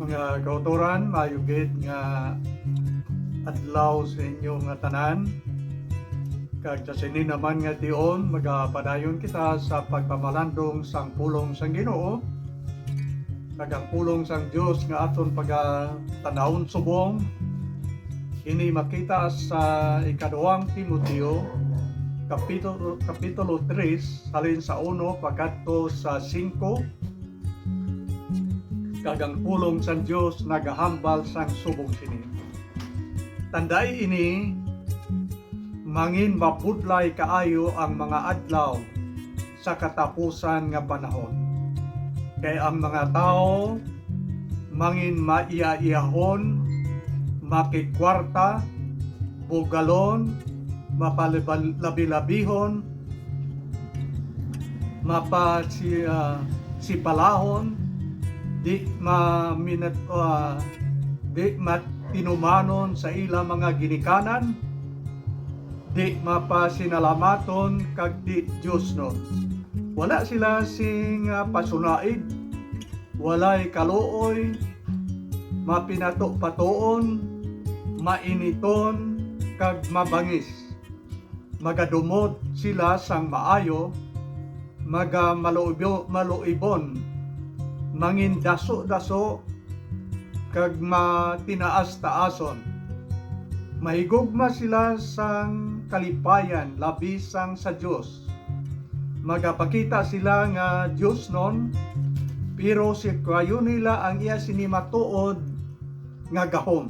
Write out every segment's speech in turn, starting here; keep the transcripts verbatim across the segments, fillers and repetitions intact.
Mga kautoran, maayo gid nga adlaw sa inyo nga tanan. Kag sa sini naman nga tion, magapadayon kita sa pagpamalandong sang pulong sang Ginoo. Kag ang pulong sang Dios nga aton pagatanawon subong, ini makita sa ikaduhang Timoteo, kapitulo, kapitulo tres, halin sa uno pakadto sa singko. Kag ang pulong sang Dios nagahambal sang subong sini. Tandai ini, mangin mabudlay kaayo ang mga adlaw sa katapusan nga panahon. Kay ang mga tawo mangin maiyaiyahon, makigkwarta, bugalon, mapalabal-, labi-labihon, mapasi-, ah, sipalahon, di maminat-, ah, di matinumanon sa ila mga ginikanan, di mapasinalamaton, kag di diosnon. Wala sila sing, ah, pasunaid, walay kaluoy, mapinato-patoon, mainiton, kag mabangis. Magadumot sila sang maayo, magamaluibo-, maluibon, mangindaso-daso, kag matinaas-taason. Mahigugma sila sang kalipayan, labi sang sa Dios. Magapakita sila nga diosnon, pero sikayo nila ang iya sini matuod nga gahom.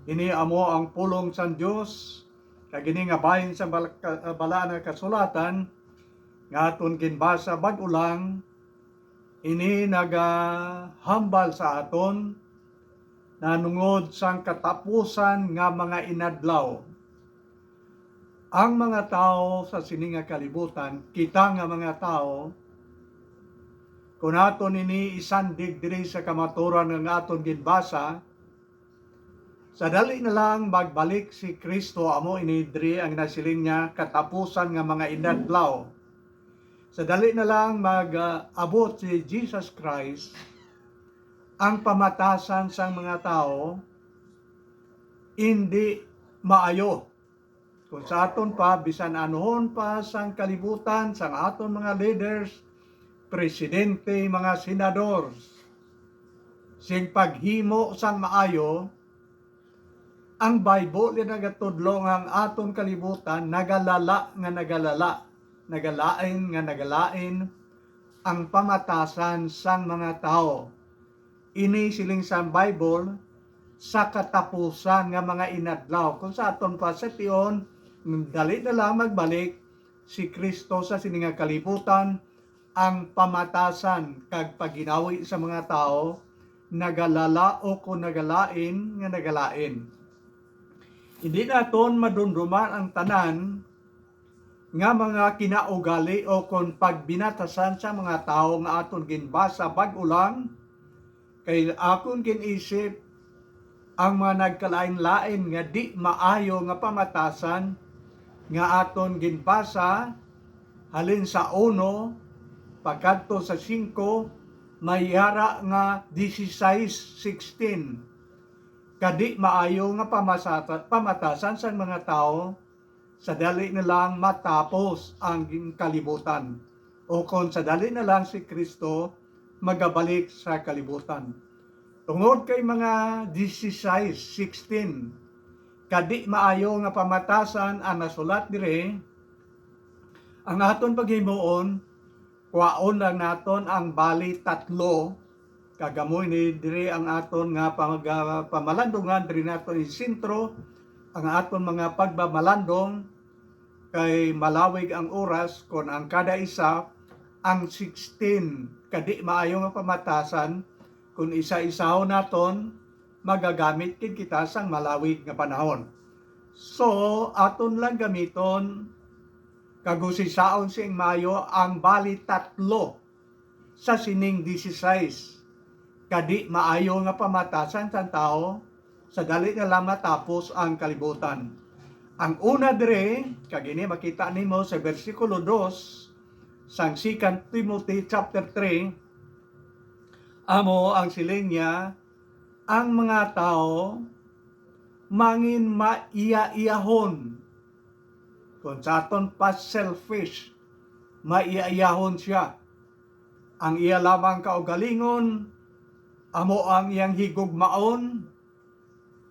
Ini amo ang pulong sang Dios, kag ini nga bahin sa bal-, ka-, balaan nga kasulatan nga aton ginbasa bag-o lang, ini nagahambal sa aton nanungod sang katapusan nga mga inadlaw. Ang mga tawo sa sini nga kalibutan, kita nga mga tawo, kun aton ini isandig diri sa kamaturan nga aton ginbasa, sa dali na lang magbalik si Kristo, amo ini diri ang nasiling niya, katapusan nga mga inadlaw. Sa dali na lang mag, ah, abot si Jesus Christ, ang pamatasan sang mga tawo indi maayo. Kung sa aton pa, bisan anuhon pa sang kalibutan, sang aton mga leaders, presidente, mga senador, sing paghimo sang maayo, ang Bible nagatudlo nga ang aton kalibutan nagalala nga nagalala, nagalain nga nagalain ang pamatasan sang mga tawo. Ini siling sa Bible, sa katapusan nga mga inadlaw. Kung sa aton pa sa tion, dali na lang magbalik si Kristo sa sini nga kalibutan, ang pamatasan kag pagginawi sa mga tawo nagalala o kon nagalain nga nagalain. Hindi naton madumduman ang tanan nga mga kinaugali o kon pagbinatasan sa mga tawo nga aton ginbasa bag-o lang, kay akon gin-isip ang mga nagkalain-lain nga di maayo nga pamatasan nga aton ginbasa, halin sa uno pakadto sa singko, may yara nga dieciséis, sixteen, ka di maayo nga pamasata-, pamatasan sang mga tawo, sa dali na lang matapos ang kalibutan, o kon sa dali na lang si Kristo magabalik sa kalibutan. Tungod kay mga dieciséis, sixteen, ka di maayo nga pamatasan ang nasulat diri, ang aton paghimuon, kuhaon lang naton ang bali tatlo, kag amo ini diri ang aton nga pamag-, pamalandungan, diri naton isentro ang aton mga pagmamalandong, kay malawig ang oras kon ang kada isa ang sixteen ka di maayo nga pamatasan, kon isa-isahon naton, magagamit gid kita sang malawig nga panahon. So, aton lang gamiton kag usisaon sing maayo ang bali tatlo sa sining dieciséis ka di maayo nga pamatasan sang tawo, sa dali na lang matapos ang kalibutan. Ang una diri, kag ini makita nimo sa bersikulo dos sang Second Timothy chapter three, amo ang siling niya, ang mga tawo mangin maiya-iyahon. Kung sa aton pa, selfish, maiya-iyahon siya. Ang iya lamang kaugalingon amo ang iyang higugmaon,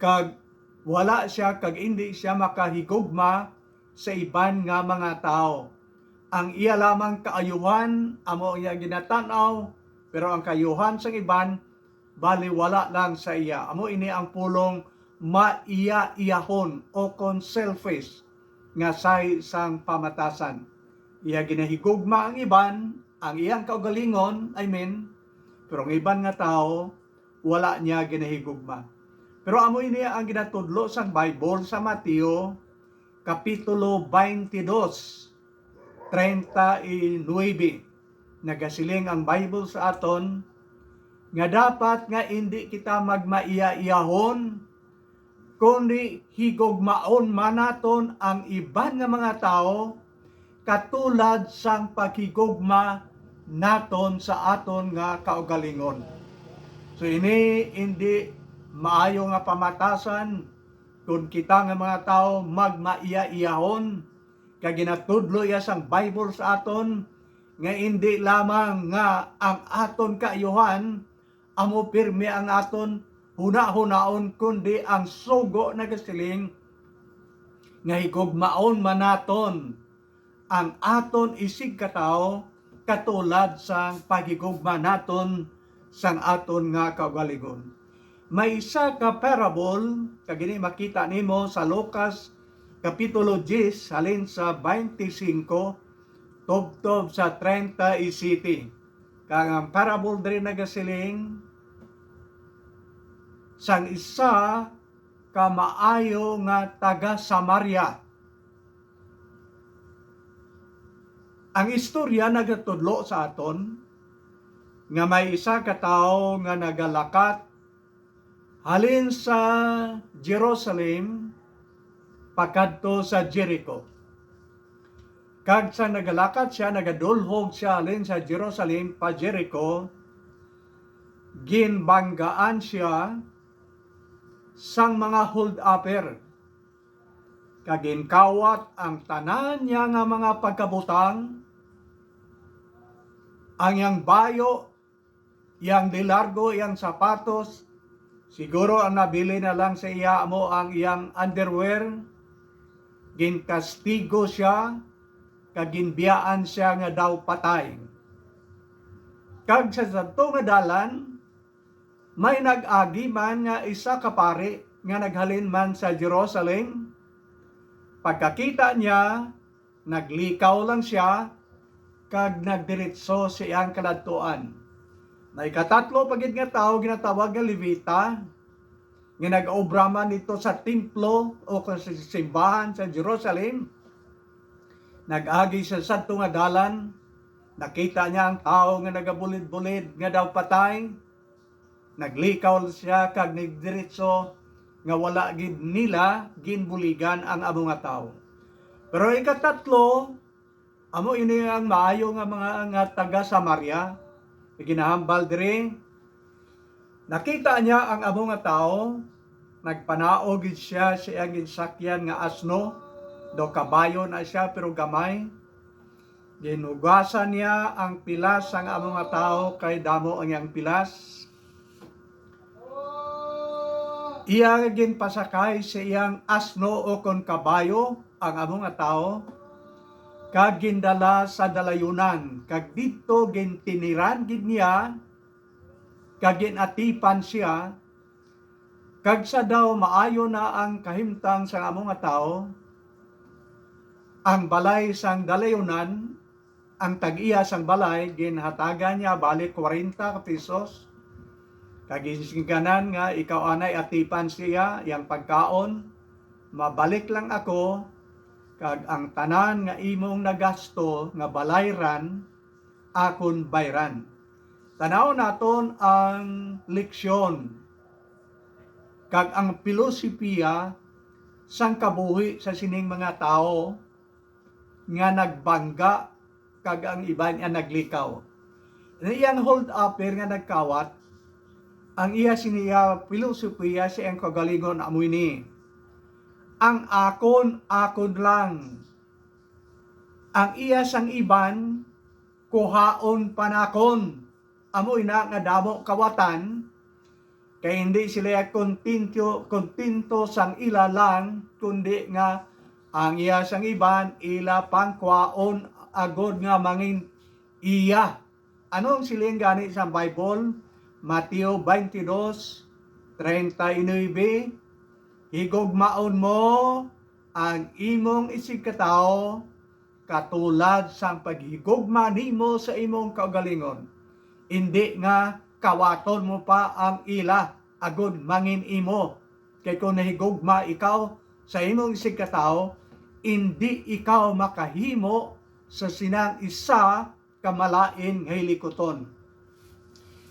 kag wala siya, kag indi siya makahigugma sa iban nga mga tawo. Ang iya lamang kaayuhan amo ang iya ginatan-aw, pero ang kaayuhan sang iban baliwala lang sa iya. Amo ini ang pulong maiya-iyahon o kon selfish nga sahi sang pamatasan. Iya ginahigugma ang iban, ang iyang kaugalingon, I mean, pero ang iban nga tawo, wala niya ginahigugma. Pero amo ini ang ginatudlo sang Bible sa Mateo, Kapitulo twenty-two, treinta y nuebe. Nagasiling ang Bible sa aton nga dapat nga indi kita magmaiya-iyahon, kundi higugmaon man naton ang iban nga mga tawo katulad sang paghigugma naton sa aton nga kaugalingon. So, ini indi maayo nga pamatasan kon kita nga mga tawo magmaiya-iyahon, kag ginatudlo iya sang Bible sa aton nga indi lamang nga ang aton kaayuhan amo pirmi ang aton hunahunaon, kundi ang sugo nagasiling nga higugmaon man naton ang aton isigkatawo katulad sang paghigugma naton sang aton nga kaugalingon. May isa ka parable, kag ini makita nimo sa Lucas Kapitulo diyes, halin sa twenty-five tubtob sa treinta y siete. Kag ang parable diri nagasiling sang isa ka maayo nga taga Samaria. Ang istorya nagatudlo sa aton nga may isa ka tawo nga nagalakat halin sa Jerusalem pakadto sa Jericho. Kag sa nagalakat siya, nagadulhog siya halin sa Jerusalem pa Jericho, ginbanggaan siya sang mga hold-upper, kag ginkawat ang tanan niya nga mga pagkabutang, ang iyang bayo, iyang lilargo, iyang sapatos, siguro ang nabili na lang sa iya amo ang iyang underwear. Ginkastigo siya, kag ginbiyaan siya nga daw patay. Kag sa sadto nga dalan, may nag-agi man nga isa ka pari nga naghalin man sa Jerusalem. Pagkakita niya, naglikaw lang sia kag nagdiretso sa iyang kaladtuan. May ikatatlo pa gid nga tawo ginatawag nga Levita, nga nag-obra man didto sa templo o kon sa simbahan sa Jerusalem. Nag-agi sia sadto nga dalan, nakita niya ang tawo nga nagabulid-bulid nga daw patay. Naglikaw sia kag nagdiretso nga wala gid nila ginbuligan ang amo nga tawo. Pero ikatatlo, amo ini ang maayo nga mga, nga taga Samaria, nga ginahambal diri. Nakita niya ang amo nga tawo, nagpanao gid sia sa iyang ginsakyan nga asno, daw kabayo na sia, pero gamay. Ginhugasan niya ang pilas sang amo nga tawo, kay damo ang iyang pilas. Iya ginpasakay sa iyang asno o kon kabayo ang amo nga tawo, kag gindala sa dalayunan, kag didto gintiniran gid niya, kag gin-atipan sia. Kag sa daw maayo na ang kahimtang sang amo nga tawo, ang balay sang dalayunan, ang tag-iya sang balay, ginhatagan niya balik kwarenta ka pesos. Kag ginsingganan nga, "Ikaw anay atipan siya, iyang pagkaon, mabalik lang ako, kag ang tanan nga imong nagasto nga balayran, akon bayran." Tan-awon naton ang leksyon kag ang pilosopiya sang kabuhi sa sining mga tawo nga nagbangga kag ang iban nga naglikaw. Ang iyang hold-upper nga nagkawat, Ang iya siniya filosofiya sa iyang kaugalingon amo ini: "Ang akon, akon lang. Ang iya sang iban, kuhaon pa nakon." Amo ina nga damo kawatan, kay hindi sila kontento, kontento sang ila lang, kundi nga ang iya sang iban ila pangkuhaon agod nga mangin iya. Ano ang siling gani sang Bible? Mateo twenty-two, treinta y nuebe, "Higugmaon mo ang imong isigkatawo katulad sang paghigugma nimo sa imong kaugalingon. Indi nga kawaton mo pa ang ila agod mangin imo. Kay kon nahigugma ikaw sa imong isigkatawo, indi ikaw makahimo sa sinang isa ka malain nga hilikuton."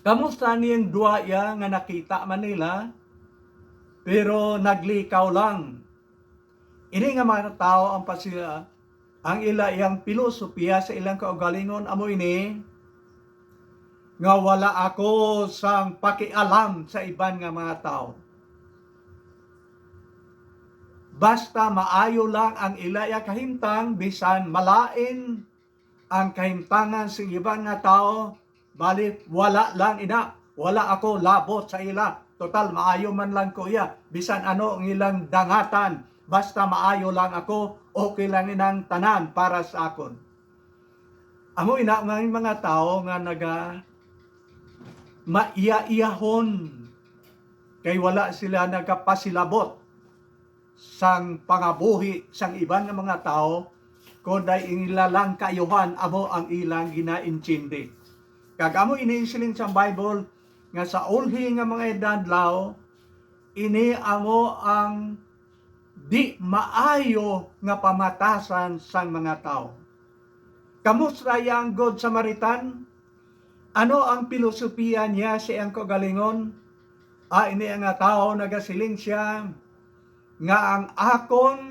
Kamusta niyang duwa iya nga nakita man nila, pero naglikaw lang? Ini nga mga tawo ang pasila, ang ila iyang pilosopiya sa ilang kaugalingon amo ini, nga wala ako sang pakialam sa iban nga mga tawo. Basta maayo lang ang ila iya kahimtang, bisan malain ang kahimtangan sing iban nga tawo, bali, wala lang ina, wala ako labot sa ila. Total, maayo man lang ko iya. Bisan ano ang ilang dangatan, basta maayo lang ako, okay lang inang tanan para sa akon. Amo ina nga mga tawo nga naga maiya-iyahon, kay wala sila nagapasilabot sang pangabuhi sang iban nga mga tawo, kundi ang ila lang kaayuhan amo ang ilang ginaintindi. Kag amo ini ang siling sang Bible, nga sa ulhi nga mga adlaw, ini amo ang di maayo nga pamatasan sang mga tawo. Kamusta ang Good Samaritan? Ano ang pilosopiya niya sa iyang kaugalingon? Ah, ini nga tawo nagasiling siya nga ang akon,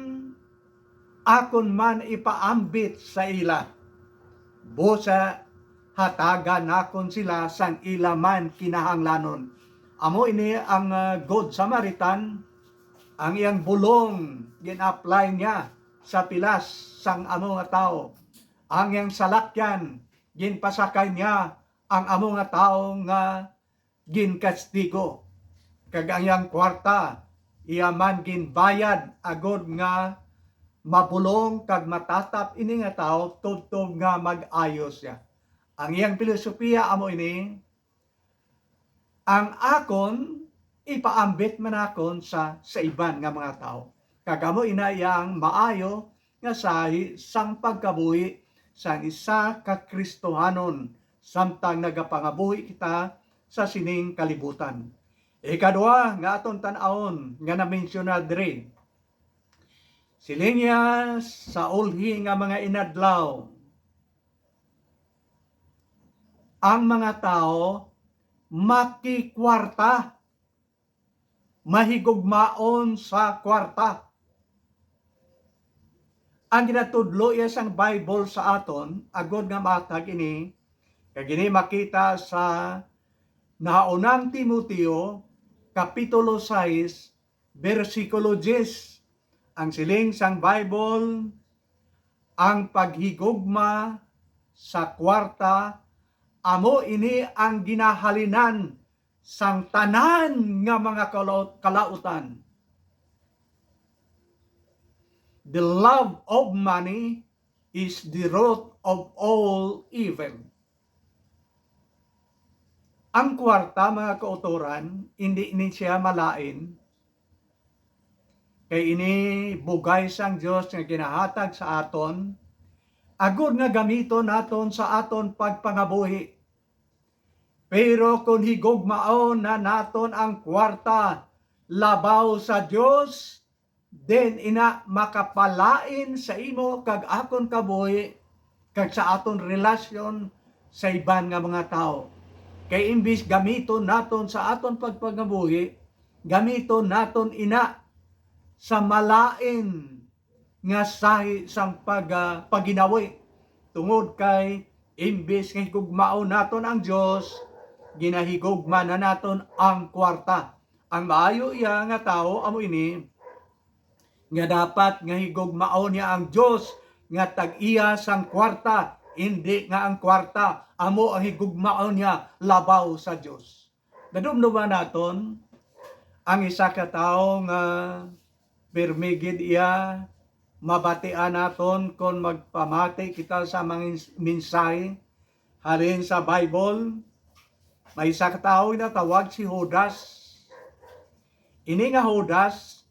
akon man ipaambit sa ila. Busa hatagan nakon sila sang ila man kinahanglanon. Amo ini ang, ah, Good Samaritan, ang iyang bulong gin-apply niya sa pilas sang amo nga tawo. Ang iyang salakyan, ginpasakay niya ang amo nga tawo nga ginkastigo, kag ang iyang kwarta iya man ginbayad agod nga mabulong kag matatap ini nga tawo tubtob nga mag-ayo sia. Ang iyang pilosopiya amo ini: "Ang akon, ipaambit man nakon sa, sa iban nga mga tawo." Kag amo ina iya ang maayo nga sahi sang pagkabuhi sang isa ka Kristohanon samtang nagapangabuhi kita sa sining kalibutan. Ikadua nga aton tan-awon nga na-mensiona diri, siling niya sa ulhi nga mga inadlaw, ang mga tawo makikwarta, mahigugmaon sa kwarta. Ang ginatudlo iya sang Bible sa aton, agod nga matag ini, kag ini makita sa Nahaunang Timoteo, Kapitulo sais, bersikulo diyes. Ang siling sang Bible, "Ang paghigugma sa kwarta, amo ini ang ginahalinan sang tanan nga mga kalaut-, kalautan." The love of money is the root of all evil. Ang kwarta, mga kautoran, indi ini siya malain, kay ini bugay sang Dios nga ginahatag sa aton, agod nga gamiton naton sa aton pagpangabuhi. Pero kon higugmaon na naton ang kwarta labaw sa Dios, then ina makapalain sa imo kag akon kabuhi, kag sa aton relasyon sa iban nga mga tawo. Kay imbis gamiton naton sa aton pagpangabuhi, gamiton naton ina sa malain nga sahi sang pag-, ah, pagginawi, tungod kay imbis nga higugmaon naton ang Dios, ginahigugma na naton ang kwarta. Ang maayo iya nga tawo amo ini, nga dapat nga higugmaon niya ang Dios nga tag-iya sang kwarta, indi nga ang kwarta amo ang higugmaon niya labaw sa Dios. Nadumduman naton ang isa ka tawo nga pirmi gid iya mabatian naton kon magpamati kita sa mga ins-, mensahe halin sa Bible. May isa ka tawo nga tawag si Judas. Ini nga Judas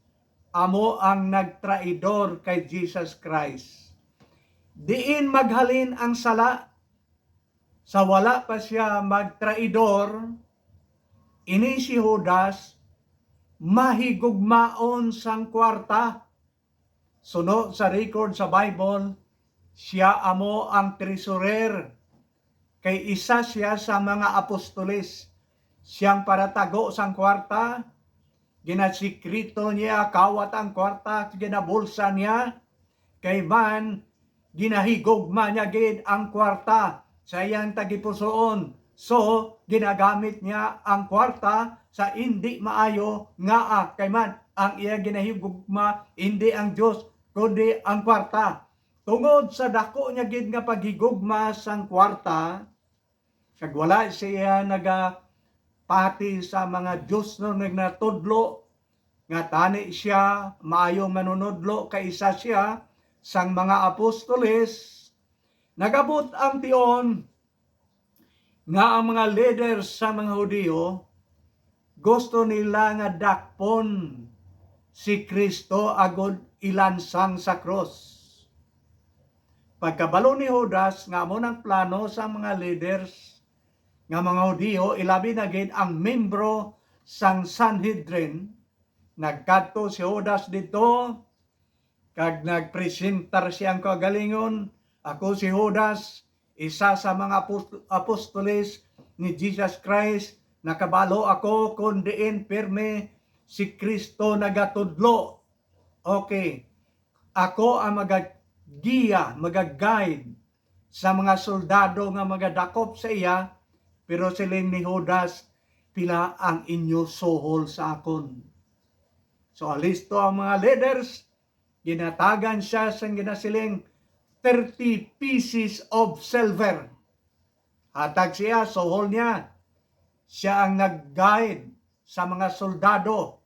amo ang nagtraidor kay Jesus Christ. Diin maghalin ang sala? Sa wala pa sia magtraidor, ini si Judas mahigugmaon sang kwarta. Suno sa record sa Bible, sia amo ang treasurer, kay isa sia sa mga apostoles. Siyang paratago sang kwarta, ginasikreto niya kawat ang kwarta, ginabulsa niya, kay man ginahigugma niya gid ang kwarta sa iyang tagipusoon. So, ginagamit niya ang kwarta sa indi maayo, ngaa kay man ang iya ginahigugma indi ang Dios, kundi ang kwarta. Tungod sa dako niya gid nga paghigugma sang kwarta, kag wala siya nagapati sa mga diosnon nga nagatudlo nga tani sia maayong manunodlo kay isa sia sang mga apostoles. Nag-abot ang tion nga ang mga leaders sa mga Hudiyo gusto nila nga dakpon si Cristo agod ilansang sa krus. Pagkabalo ni Judas nga amo nang plano sang mga leaders nga mga Hudiyo, ilabi na gid ang membro sang Sanhedrin, nagkadto si Judas didto kag nagpresentar siya ang kaugalingon, "Ako si Judas, isa sa mga apos-, apostoles ni Jesus Christ. Nakabalo ako kon diin pirmi si Cristo nagatudlo." Okay. Ako ang magagiya, magaguide sa mga soldado nga magadakop sa iya, pero siling ni Judas, "Pila ang inyo suhol sa akon?" So, alisto ang mga leaders, ginatagan siya sang ginasiling thirty pieces of silver. Hatag siya, suhol niya. Siya ang nag-guide sa mga soldado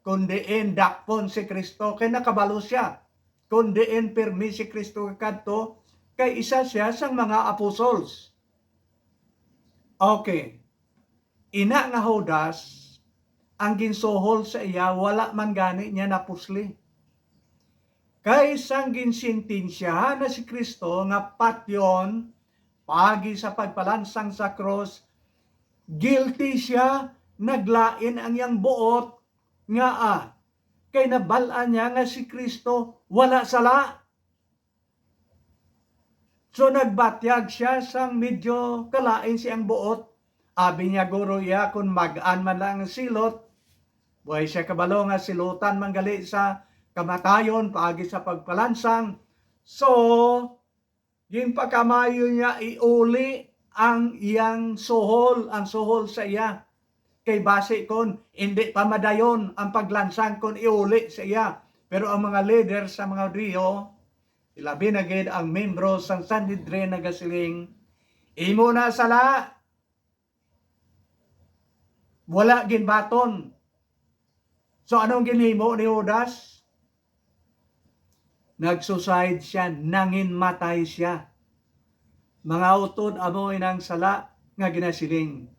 kon diin dakpon si Cristo, kay nakabalo siya kon diin pirmi si Cristo kadto, kay isa siya sang mga apostles. Okay. Ina nga Judas, ang ginsuhol sa iya, wala man gani niya napusli. Kay sang ginsentensyahan na si Cristo nga patyon paagi sa pagpalansang sa krus, guilty sia, naglain ang iyang buot, ngaa kay nabal-an niya nga si Cristo wala sala. So, nagbatyag sia sang medyo kalain sa iyang buot. Abi niya guro iya kon mag-an man lang ang silot, buhay siya kabalo nga silotan man gali sa kamatayon paagi sa pagpalansang. So, ginpakamaayo niya iuli ang iyang suhol, ang suhol sa iya. Kay basi kon indi pa madayon ang paglansang kon iuli sa iya. Pero ang mga leader sa mga Hudiyo, ilabi na gid ang membro sang Sanhedrin, nagasiling, "Imo na sala, wala ginbaton." So, anong ginhimo ni Judas? Nag-suicide siya, nanginmatay siya. Mga utod, amo inang sala nga ginasiling,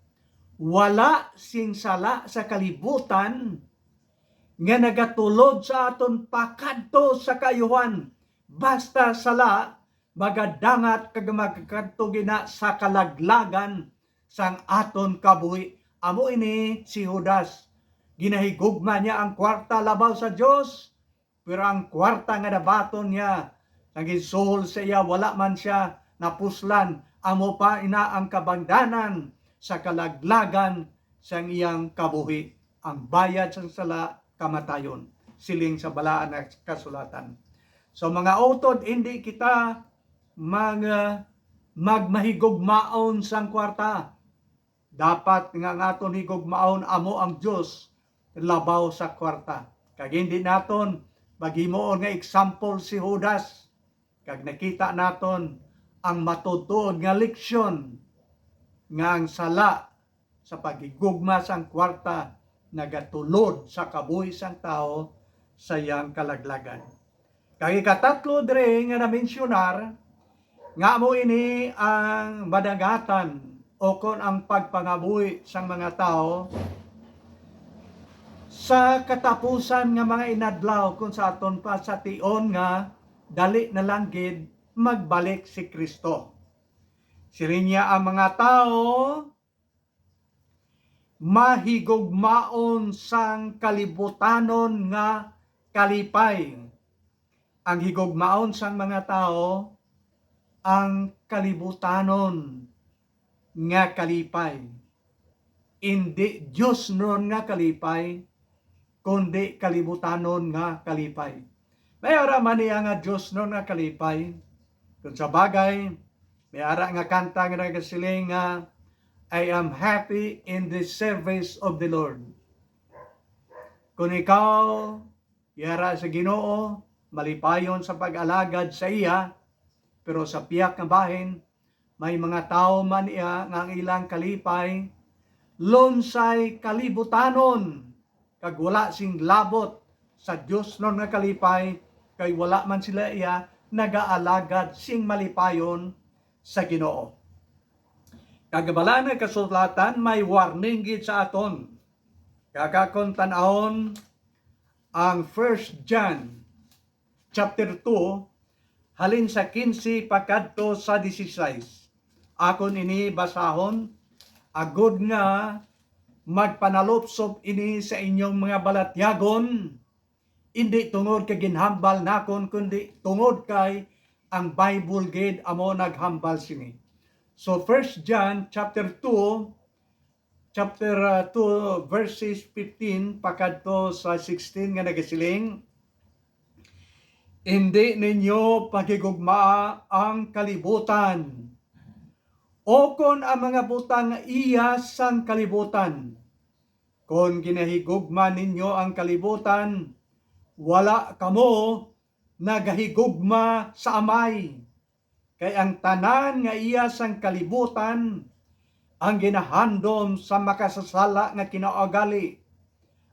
wala sing sala sa kalibutan nga nagatulod sa aton pakadto sa kaayuhan. Basta sala, magadangat kag magkadto gina sa kalaglagan sang aton kabuhi. Amo ini si Judas. Ginahigugma niya ang kwarta labaw sa Dios, pero ang kwarta nga nabaton niya, nga ginsuhol sa iya, wala man siya napuslan. Amo pa ina ang kabangdanan sa kalaglagan sang iyang kabuhi. Ang bayad sang sala, kamatayon, siling sa Balaan nga Kasulatan. So, mga utod, hindi kita mag-, magmahigugmaon sang kwarta. Dapat nga ang aton higugmaon amo ang Dios labaw sa kwarta. Kag hindi naton paghimuon nga example si Judas. Kag nakita naton ang matuod-tuod nga leksyon nga ang sala sa paghigugma sang kwarta nagatulod sa kabuhi sang tawo sa iyang kalaglagan. Kag ikatatlo diri nga namensyonar, nga amo ini ang madagatan o kon ang pagpangabuhi sang mga tawo sa katapusan nga mga inadlaw, kung sa aton pa sa tion nga dali na lang gid magbalik si Kristo. Siling niya, ang mga tawo mahigugmaon sang kalibutanon nga kalipay. Ang higugmaon sang mga tawo, ang kalibutanon nga kalipay. Indi diosnon nga kalipay, kundi kalibutanon nga kalipay. May ara man niya nga diosnon nga kalipay. Kung sa bagay, may ara nga kanta nga nagasiling nga, "I am happy in the service of the Lord." Kung ikaw yara sa Ginoo, malipayon sa pag-alagad sa iya, pero sa pihak nga bahin, may mga tawo man iya nga ang ilang kalipay lunsay kalibutanon, kag wala sing labot sa diosnon nga kalipay, kay wala man sila iya nagaalagad sing malipayon sa Ginoo. Kag balaan nga kasulatan may warning gid sa aton. Kag akon tan-awon ang First John chapter two, halin sa quince pakadto sa dieciséis. Akon ini basahon, agod nga magpanalupsop ini sa inyong mga balatyagon, indi tungod kay ginhambal nakon, kundi tungod kay ang Bible gid amo naghambal sini. So, First John chapter two, chapter, uh, two, verses fifteen pakadto sa sixteen nga nagasiling, "Indi ninyo paghigugmaa ang kalibutan, o kon ang mga butang nga iya sang kalibutan. Kon ginahigugma ninyo ang kalibutan, wala kamo nagahigugma sa Amay. Kay ang tanan nga iya sang kalibutan, ang ginahandom sa makasasala nga kinaugali,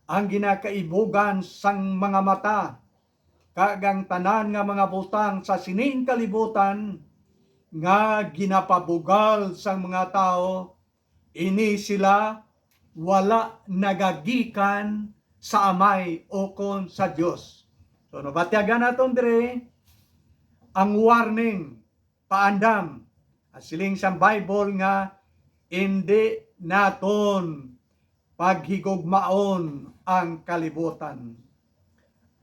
ang ginakaibugan sang mga mata, kag ang tanan nga mga butang sa sining kalibutan nga ginapabugal sang mga tawo, ini sila wala nagagikan sa Amay ukon sa Dios." So, nabatyagan naton diri ang warning, paandam. Ang siling sang Bible nga indi naton paghigugmaon ang kalibutan.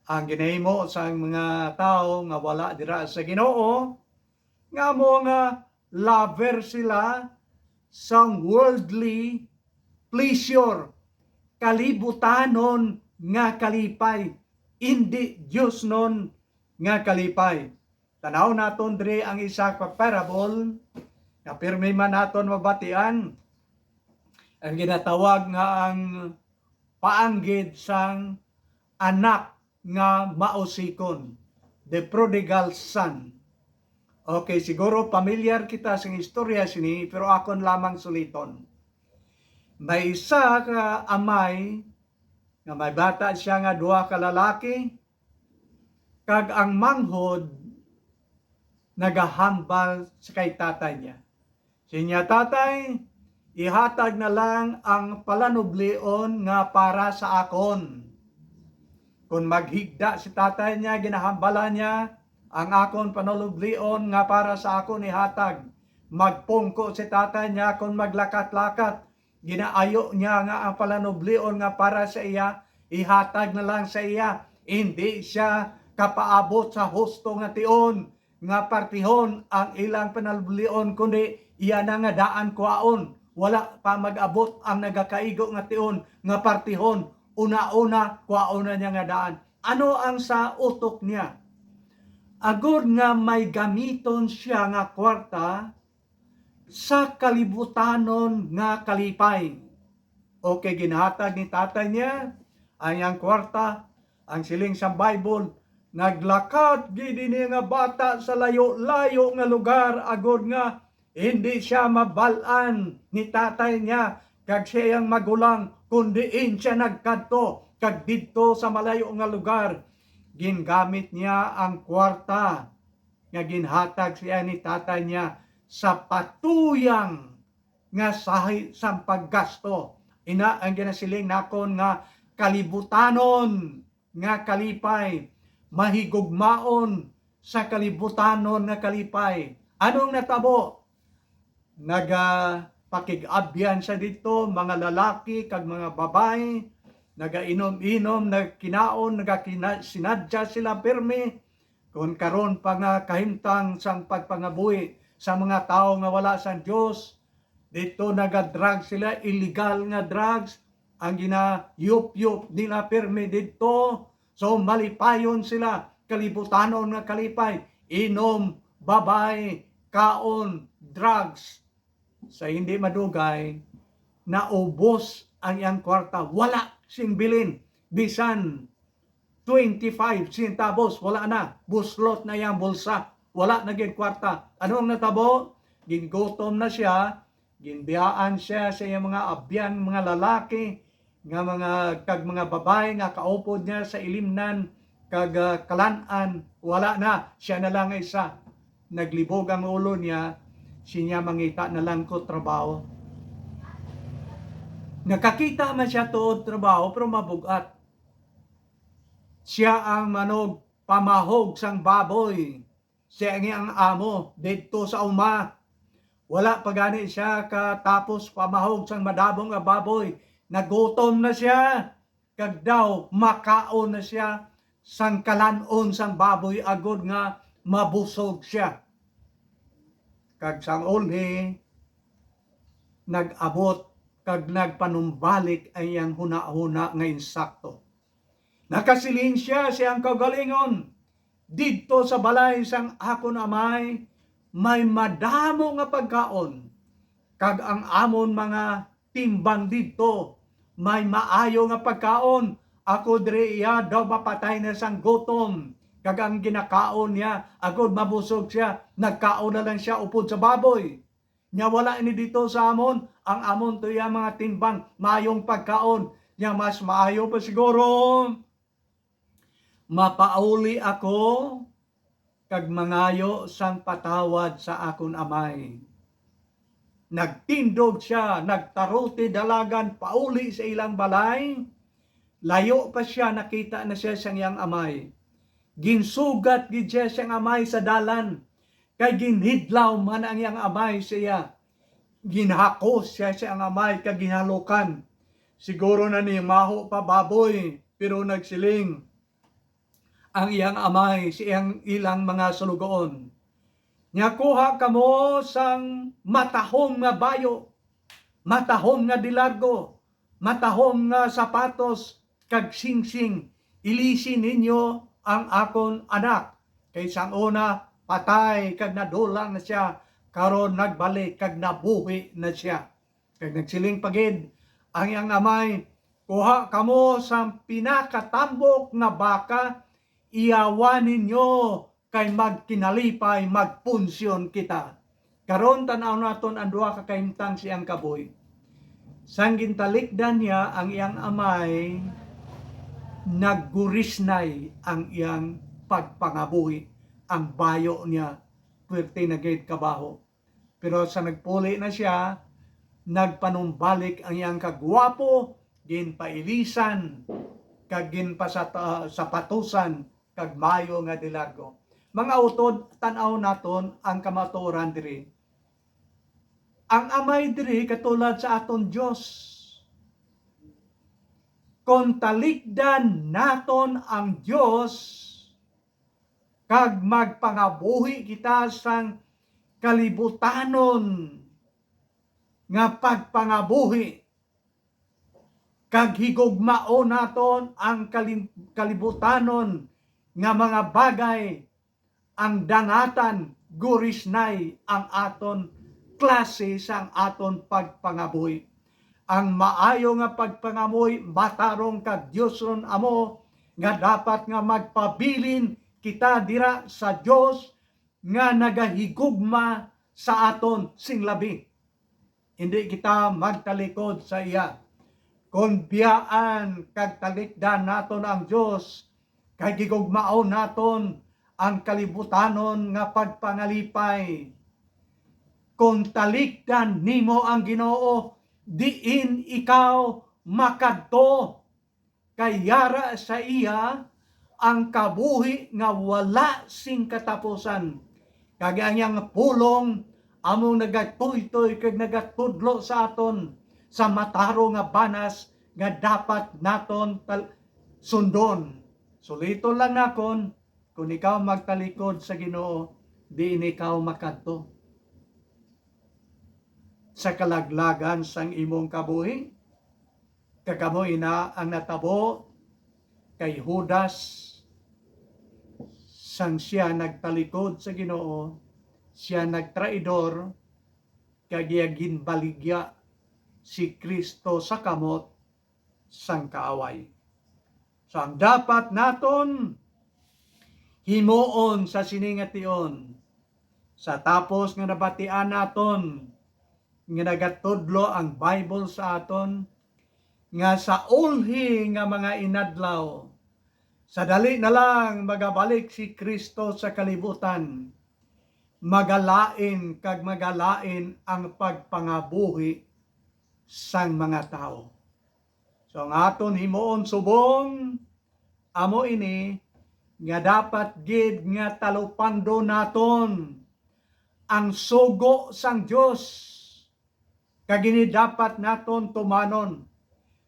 Ang ginahimo sang mga tawo nga wala dira sa Ginoo, nga amo nga lover sila sang worldly pleasure, kalibutanon nga kalipay, indi diosnon nga kalipay. Tanaw naton diri ang isa ka parable nga pirmi man naton mabatian, ang ginatawag nga ang paanggid sang anak nga mausikon, the prodigal son. Okay, siguro pamilyar kita sing istorya sini, pero akon lamang suliton. May isa ka amay nga may bata siya nga duha ka lalaki, kag ang manghod nagahambal sa kay tatay niya. Siya niya, "Tatay, ihatag na lang ang palanublion nga para sa akon." Kon maghigda si tatay niya, ginahambalan niya, "Ang akon panalublion nga para sa akon ihatag." Magpungko si tatay niya kon maglakat-lakat. Ginaayo niya nga ang palanublion nga para sa iya, ihatag na lang sa iya. Hindi siya kapaabot sa husto nga tion nga partihon ang ilang panalublion, kundi iya na nga daan kuhaon. Wala pa mag-abot ang nagakaigo nga tion nga partihon, una-una kuhaon na niya nga daan. Ano ang sa utok niya? Agod nga may gamiton siya nga kwarta, sa kalibutanon nga kalipay. Okay, ginhatag ni tatay niya ang iyang kwarta, ang siling sa Bible, naglakad gid ini nga bata sa layo-layo nga lugar, agod nga hindi siya mabal-an ni tatay niya kag sa iyang magulang, kun diin siya nagkadto, kag didto sa malayo nga lugar, gingamit niya ang kwarta nga ginhatag siya ni tatay niya sa patuyang nga sahi sang paggasto. Ina ang ginasiling nakon nga kalibutanon nga kalipay, mahigugmaon sa kalibutanon nga kalipay. Anong natabo? Nagapakig-abyan siya didto, mga lalaki kag mga babayi, nagainom-inom, nagkinaon, nagakina-, sinadya sila pirmi. Kon karon pa nga kahimtang sang pagpangabuhi sa mga tawo nga wala sang Dios, didto naga-drugs sila, illegal nga drugs ang ginayupyop nila pirmi didto. So, malipayon sila, kalibutanon nga kalipay, inom, babayi, kaon, drugs. Sa hindi madugay, naubos ang iyang kwarta. Wala sing bilin. Bisan twenty-five centavos, wala na. Buslot na iyang bulsa. Wala na gid kwarta. Ano ang natabo? Gingutom na siya, ginbiyaan siya sa iyang mga abyan, mga lalaki, nga mga, kag mga babayi nga kaupod niya sa ilimnan, kag, ah, kalan-an, wala na, sia na lang nga isa. Naglibog ang ulo niya, siya mangita na lang ko trabaho. Nakakita man siya tuod trabaho, pero mabug-at. Sia ang manugpamahog sang baboy, sia ang iyang amo didto sa uma. Wala pa gani sia katapos pamahog sang madamo nga baboy, nagutom na sia, kag daw makaon na sia sang kalan-on sang baboy, agod nga mabusog sia. Kag sang ulhi, nag-abot kag nagpanumbalik ang iyang hunahuna nga insakto. Nakasiling sia sa iyang kaugalingon, "Didto sa balay sang akon amay may madamo nga pagkaon, kag ang amon mga timbang didto may maayo nga pagkaon. Ako diri iya daw mapatay na sang gutom." Kag ang ginakaon niya, agod mabusog sia, nagkaon na lang sia upod sa baboy. Nya wala ini didto sa amon, ang amon to iya mga timbang, maayong pagkaon. Nya mas maayo pa siguro mapauli ako kag mangayo sang patawad sa akon amay. Nagtindog sia, nagtaruti dalagan pauli sa ilang balay. Layo pa sia, nakita na sia sang iyang amay. Ginsugat gid sia sang amay sa dalan, kay ginhidlaw man ang iyang amay sa iya. Ginhakos sia sa iyang amay kag ginhalukan. Siguro nanimaho pa baboy, pero nagsiling ang iyang amay sa iyang, ilang mga sulugoon, "Nya kuha kamo sang matahom nga bayo, matahom nga dilargo, matahom nga sapatos, kag singsing, ilisi ninyo ang akon anak, kay sang una patay kag nadulang na sia, karon nagbalik kag nabuhi na sia." Kag nagsiling pa gid ang iyang amay, "Kuha kamo sang pinakatambok nga baka, iyawan ninyo, kay magkinalipay, magpunsyon kita." Karon, tan-aw naton ang duha ka kahimtang sa iyang kabuhi. Sang gintalikdan niya ang iyang amay, naggurisnay ang iyang pagpangabuhi. Ang bayo niya, puwerte na gid kabaho. Pero sa nagpuli na sia, nagpanumbalik ang iyang kagwapo, ginpailisan, kag ginpasata-, sapatusan, kag mayo nga dilargo. Mga utod, tan-aw naton ang kamatuoran diri. Ang amay diri katulad sa aton Dios. Kon talikdan naton ang Dios, kag magpangabuhi kita sang kalibutanon nga pagpangabuhi, kag higugmaon naton ang kalim-, kalibutanon nga mga bagay, ang dangatan, gurisnay ang aton klase sang aton pagpangabuhi. Ang maayo nga pagpangamuhi matarong kag diosnon amo nga dapat nga magpabilin kita dira sa Dios nga nagahigugma sa aton sing labi. Hindi kita magtalikod sa iya. Kon biyaan kag talikdan naton ang Dios, kag higugmaon naton ang kalibutanon nga pagpangalipay. Kon talikdan nimo ang Ginoo, diin ikaw makadto, kay yara sa iya ang kabuhi nga wala sing katapusan, kag ang iyang pulong amo nagatuytoy kag nagatudlo sa aton sa matarong nga banas nga dapat naton tal-, sundon. Suliton lang nakon, kon ikaw magtalikod sa Ginoo, diin ikaw makadto sa kalaglagan sang imong kabuhi. Kag amo ina ang natabo kay Judas, sang sia nagtalikod sa Ginoo, sia nagtraidor, kag iya ginbaligya si Cristo sa kamot sang kaaway. So, ang dapat naton himuon sa sini nga tion, sa tapos nga nabatian naton nga nagatudlo ang Bible sa aton, nga sa ulhi nga mga inadlaw, sa dali na lang magabalik si Cristo sa kalibutan, magalain kag magalain ang pagpangabuhi sang mga tawo. So, ang aton himuon subong amo ini, nga dapat gid nga talupangdo naton ang sugo sang Dios, kag ini dapat naton tumanon.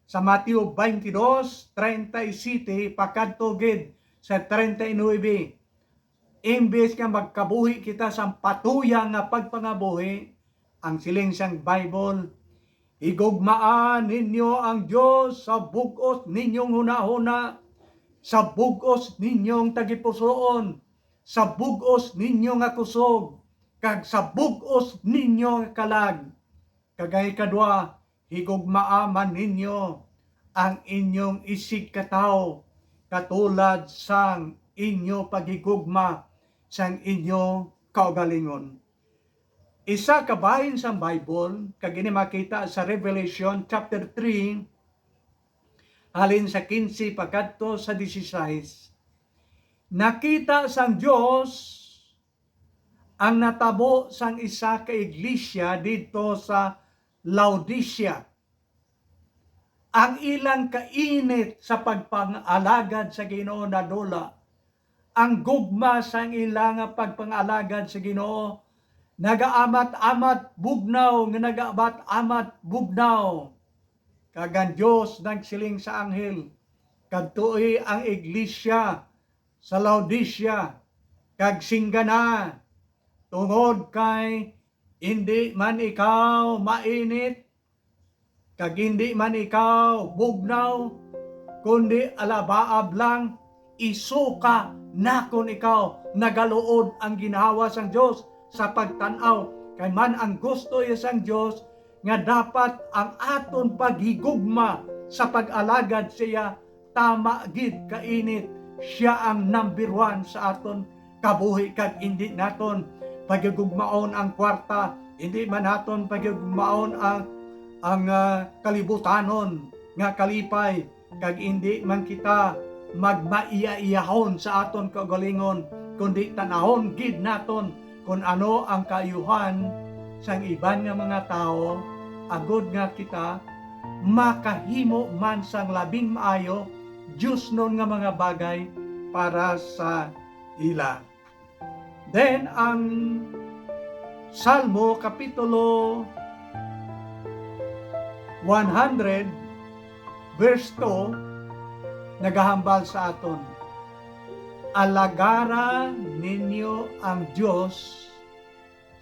Sa Mateo twenty-two, thirty-seven pakadto gid sa thirty-nine, imbes nga magkabuhi kita sang patuyang nga pagpangabuhi, ang siling sang Bible, "Higugmaa ninyo ang Dios sa bug-os ninyong hunahuna, sa bug-os ninyong tagipusoon, sa bug-os ninyo nga kusog, kag sa bug-os ninyo nga kalag." Kag ang ikadwa, "Higugmaa man ninyo ang inyong isigkatawo, katulad sang inyo paghigugma sang inyo kaugalingon." Isa ka bahin sang Bible, kag ini makita sa Revelation chapter three, halin sa quince pakadto sa dieciséis. Nakita sang Dios ang natabo sang isa ka iglesia didto sa Laodicea. Ang ilang kainit sa pagpang-alagad sa Ginoo nadula. Ang gugma sang ila nga pagpang-alagad sa Ginoo nagaamat-amat bugnaw, nga nagaamat-amat bugnaw. Kag ang Dios nagsiling sa anghel, "Kadtoi ang iglesia sa Laodicea, kag singgana, tungod kay indi man ikaw mainit, kag indi man ikaw bugnaw, kundi alabaab lang, isuka nakon ikaw, nagaluod ang ginhawa sang Dios sa pagtan-aw, kay man ang gusto iya sang Dios nga dapat ang aton paghigugma sa pag-alagad sa iya tama gid kainit. Sia ang number one sa aton kabuhi, kag indi naton paghigugmaon ang kwarta, indi man naton paghigugmaon ang, ang, ah, kalibutanon nga kalipay, kag indi man kita magmaiyaiyahon sa aton kaugalingon, kundi tan-awon gid naton kon ano ang kaayuhan sang iban nga mga tawo, agod nga kita makahimo man sang labing maayo, diosnon nga mga bagay para sa ila. Then, ang Salmo Kapitulo one hundred, verse two, nagahambal sa aton, "Alagara ninyo ang Dios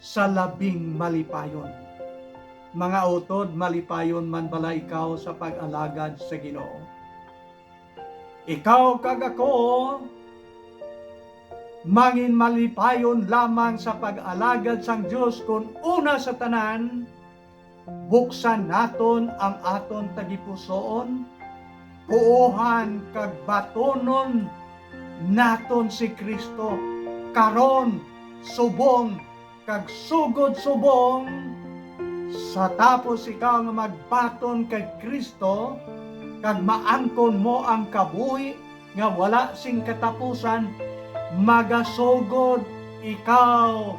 sa labing malipayon." Mga utod, malipayon man bala ikaw sa pag-alagad sa Ginoo? Ikaw kag ako, Mangin malipayon lamang sa pag-alagad sang Dios kon una sa tanan, buksan naton ang aton tagipusoon, puohan kag batonon naton si Cristo karon, subong kag sugod subong. Sa tapos ikaw nga magbaton kay Cristo kag maangkon mo ang kabuhi nga wala sing katapusan, magasugod ikaw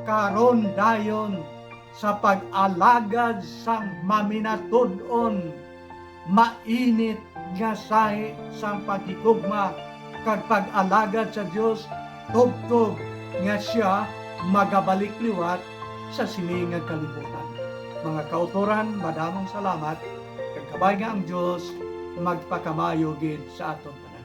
karon dayon sa pag-alagad sang maminatud-on, mainit nga sahi sang paghigugma kag pag-alagad sa Dios, tubtob nga sia magabalik liwat sa sini nga kalibutan. Mga kautoran, madamong salamat, kag kabay nga ang Dios magpakamaayo gid sa aton tanan.